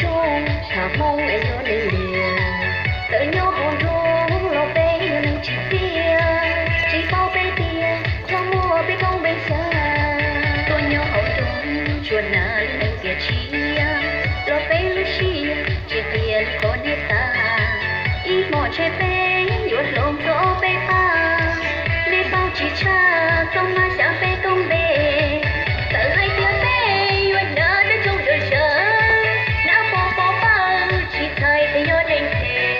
Zoo tham Hmoob es yuav neeg liam, txawm nyob hauv nroog los peb yuav neeg tsis txiaj. Tsis paub peb tiag, txhob muab peb koob peb xyav. Tuaj nyob hauv nroog tsuas hnav li neeg tiam tshiab, los peb lub siab tsis qhia li qhov nej xav. Ib hmos ntshe peb yuav hloov txog peb pab, nej paub tsis tshaj txhob maj xyav peb koob peb. Txawm hais tias peb yuav hnav peb tsoos sawv sawv, hnav pov pov pawg tsis txhais tias yog neeg phem,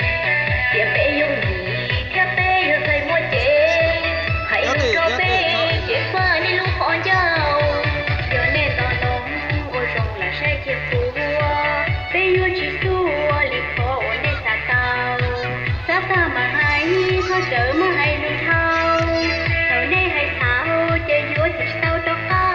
tiam peb yooj yim thiab peb yuav txhais muaj cev. Hais lus rau peb ces faj nej lub qhov ncauj, yog nej nto ntoo ua zoo lam saib kiag kuv, peb yuav tsis tuaj li qhov uas nej xav tau. Xav tag mas hais, txhob rawm muab hais lus dhau, thaum nej hais txhaum ces yuav tsis tau rov qab.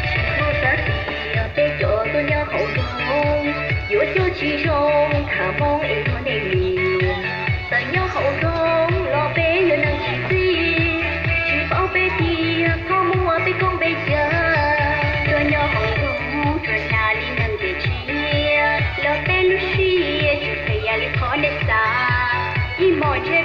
Tsis txhob xav tias peb cov tuaj nyob hauv nroog yuav coj tsis zoo, tham Hmoob es yuav neeg liam. Txawm nyob hauv nroog los peb yuav neeg tsis txiaj, tsis paub peb tiag txhob muab peb koob peb xyav. Tuaj nyob hauv nroog tsuas hnav li neeg tiam tshiab, los peb lub siab tsis qhia li qhov nej xav. Ib hmos ntshe